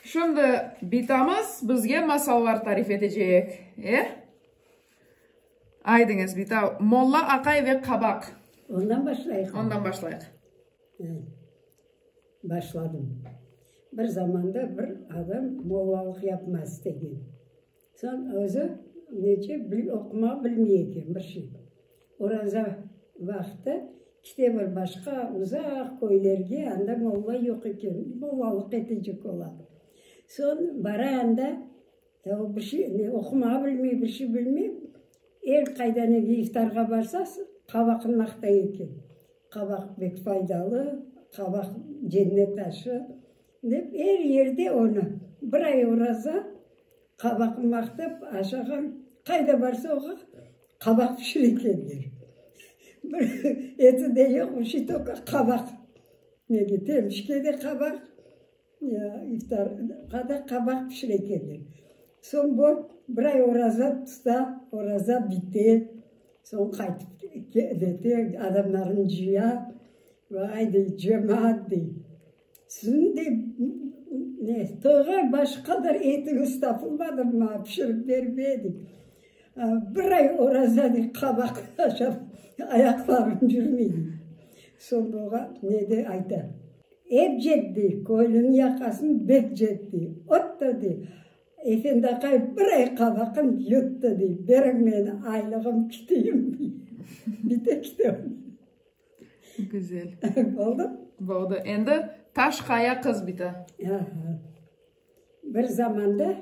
Şimdi bitamız bizge masallar tarif etecek. E? Aydıñız, bita, Molla aqay ve qabaq. Ondan başlayıq. Ondan başlayıq. Başladım. Bir zamanda bir adam mollalıq yapma istegen. Soñ özü nece oqumağa bilmey eken bir şey. Oraza vaqtı kite bir başqa uzaq köylerge, anda molla yoq eken, mollalıq etecek ola. Soñ bara anda, o bir şey oqumağa bilmey, bir şey bilmey, er qayda nege iftarğa barsa, qabaqnı maqtay eken. Qabaq pek faydalı, qabaq cennet aşı, dep er yerde onı bir ay oraza qabaqnı maqtap aşağan, qayda barsa oğa qabaq pişire ekenler. Bir eti de yoq, bir şey toka qabaq. Nege temşke de qabaq, iftarğa da qabaq pişire ekenler. Soñ bu bir ay oraza tuta, oraza bite, soñ qaytıp kelete, adamlarnı cıya, vay dey, cemaat dey, siziñ dey ne toyğa baş qadar etiñiz tapılmadı maña pişirip bermeye dey. Bir ay oraza dey, qabaq aşap ayaqlarım yürmey dey. Soñ buğa ne de ayta. Ep cetti, köylüniñ yaqasını bek cetti. Otta dey, efendi aqay bir ay qabaqın yuttı dey, beriñ meni aylığım kiteyim dey. Bite kitem. Güzel. Oldı? Oldı. Endi Taş qaya qız bite. Aha. Bir zamanda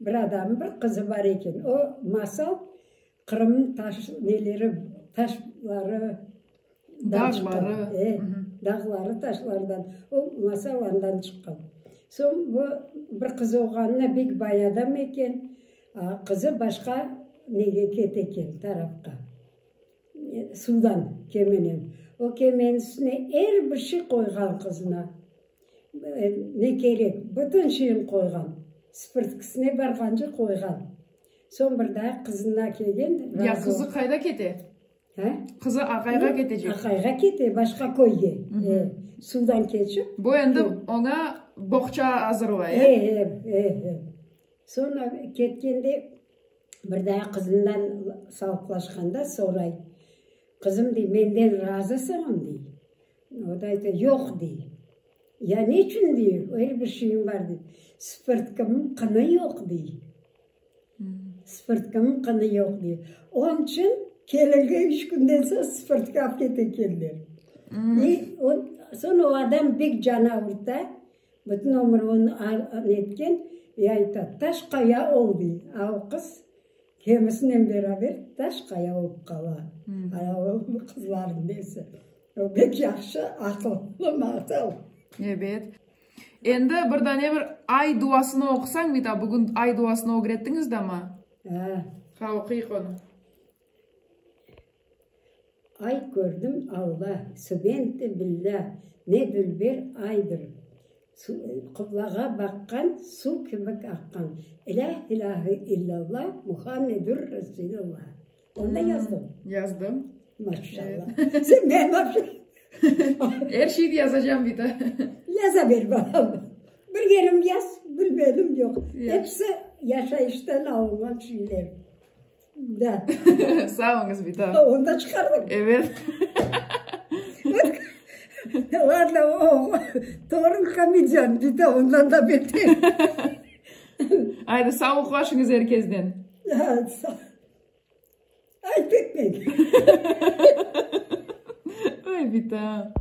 bir adamnıñ bir qızı bar eken. O masal Qırımnıñ taş neleri, taşları Dağları. E, dağları taşlardan. O masal andan çıqqan. Soñ bu bir qız olğanına bek bay adam eken, qızı başqa nege kete eken, tarafqa. Suvdan kemenen. O kemeniñ üstüne er bir şey qoyğan qızına. Ne kerek, bütün şeyin qoyğan. Spirtkisine barğance qoyğan. Soñ bir daa qızına kelgen. Ya qızı qayda kete? He? Qızı aqayğa ketecek. Aqayğa kete, başqa köyge. E, suvdan keçip. Bu endi oña boğça azırlay, e? E, e, e. Soñra ketkende bir daa qızından sağlıqlaşqanda soray, Qızım, dey, menden razısıñmı, dey. O da ayta, Yoq, dey. Ya neçün, dey, er bir şeyim bar, dey. Spirtkımnıñ qını yoq, dey. Spirtkımnıñ qını yoq, dey. Onıñ içün kelinge üç künden soñ spirtka alıp kete ekenler. И soñ o adam bek canı avurta, bütün ömür onı netken, и ayta, Taş qaya ol, dey. A o qız kemisinen beraber taş qaya olıp qala. A o qızlarnıñ nesi. O pek yahşı, aqıllı masal. Ebet. Endi bir dane bir Ay duasını oqusañ, bita, bugün Ay duasını ögrettiñiz da ma? Ha. Ha, oquyıq onı. Ay kördim, Alla, subente billâ, ne dülber aydır. Qublağa baqqan, suv kibik aqqan. Lâ ilâhe illâllah, Muhammedür Resulullah. Onı da yazdıñ? Yazdım. Maşallah. Sen men vapşe. Er şeyni yazacam bita. Yaza ber balam. Bilgenim yaz, bilmedim yoq. Episi yaşayıştan alınğan şeyler. Da. Sağ oluñız, bita. Onı da çıqardıñ. Evet. Ladno, o torun komedian, bita, ondan da beter. Aydı, sağlıqlaşıñız er kezden. Ayıp etmeñ. Oy, bita.